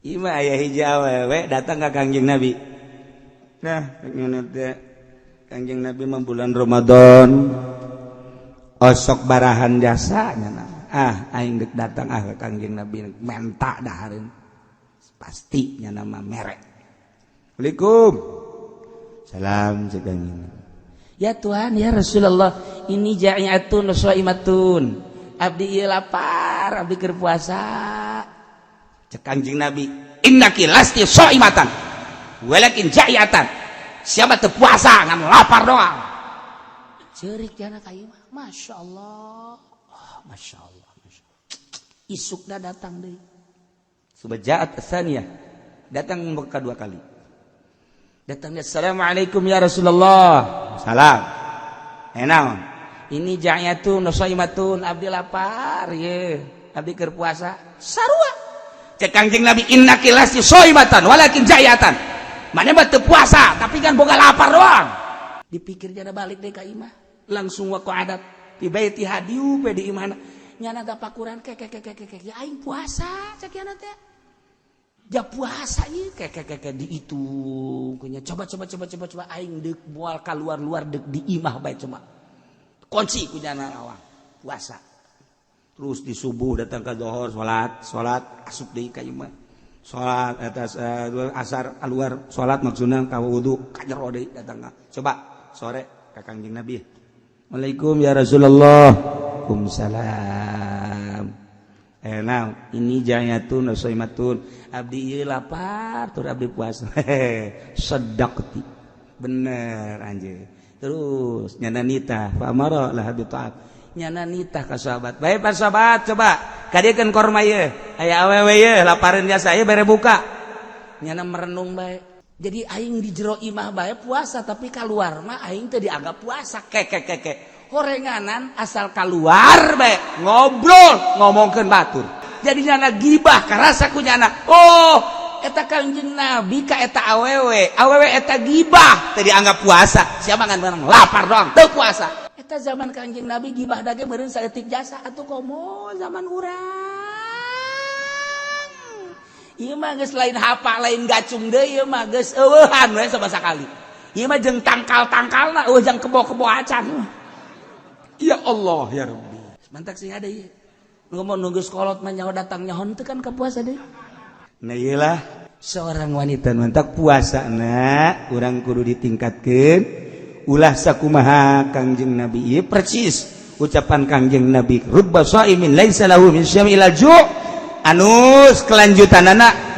Ieu mah aya hiji awewe datang ka Kangjeng Nabi. Nah, ngene teh Kangjeng Nabi mah bulan Ramadan osok barahan jasa nya. Ah, aing dek datang ah ka Kangjeng Nabi menta dahareun. Pasti nya nama merek. Assalamualaikum. Salam cek Kangjeng. Ya Tuhan, ya Rasulullah, ini ja'iatun shaimatun. Abdi ieu lapar, abdi keur puasa. Cek Kangjeng Nabi, innaki lasti shaimatan walakin ja'iatan. Siapa teu puasa ngan lapar doang. Ceurik jana ka ieu mah. Masya Allah. Oh, Masya Allah. Masya Allah. Isukna datang deui. Subajaat tsaniyah. Datang kedua kali. Datangnya, "Assalamualaikum ya Rasulullah." Salam. Eh, naon? Ini ja'yatun shaimatun, abdi lapar ye. Abdi keur puasa. Sarua. Cek Kangjeng Nabi, innaki lasti shaimatan walakin ja'yatan. Mana mah teu puasa tapi kan boga lapar doang. Dipikir jana balik deh ka imah. Langsung waqa'adat fi baitiha, diup di imahna. Nyana tapakuran ke ke ke ke ke, ya aing puasa cek yana teh. Ja puasa ieu ke ke ke ke, dihitung kunya, coba coba coba coba coba, aing deuk moal keluar luar, deuk di imah bae, coba kunci ku nyana awang puasa. Terus di subuh datang ke dohor, salat salat, asup deui ka imah, salat atas asar keluar salat, maksudna ka wudu ka jero deui, datang ka coba sore ka Kangjeng Nabi. "Assalamualaikum ya Rasulullah." "Waalaikumsalam." Eh, nah, ini jayatun shaimatun, abdi ieu lapar tur abdi puasa. "Sadaqti, bener anjir." Terus nyana nitah, fa amara laha bi ta'at. Nyana nitah ka sahabat bae, "Pak sahabat, coba kadiekeun korma ieu, aya awewe ieu lapareun jasa ieu, bere buka." Nyana merenung bae, jadi aing di jero imah bae puasa, tapi keluar mah aing teh dianggap puasa. Ke ke ke ke, horenganan asal keluar bae ngobrol ngomongkeun batur, jadi nyana gibah karasa ku nyana. Oh, eta Kangjeng Nabi ka eta awewe, awewe eta gibah teh dianggap puasa. Siapa ngan menang lapar doang teu puasa. Eta zaman Kangjeng Nabi gibah dage meureun saeutik jasa. Atuh komo zaman urang ieu mah geus lain hapa, lain gacung deui, ieu mah geus eueuhan we sama sakali. Ieu mah jeung tangkal-tangkalna eueuh, jang kebo-kebo acan. Ya Allah ya Rabbi, mantak sing ada ieu ngomong nunggu sekolot mah nyawa datang nyaho teu kan ka puasa deui. Nah, iyalah seorang wanita mantak puasa na urang kudu ditingkatkeun, ulah sakumaha Kangjeng Nabi ieu. Persis ucapan Kangjeng Nabi, rubba shaimin laisa lahu min syami ila ju', anus kelanjutan anak.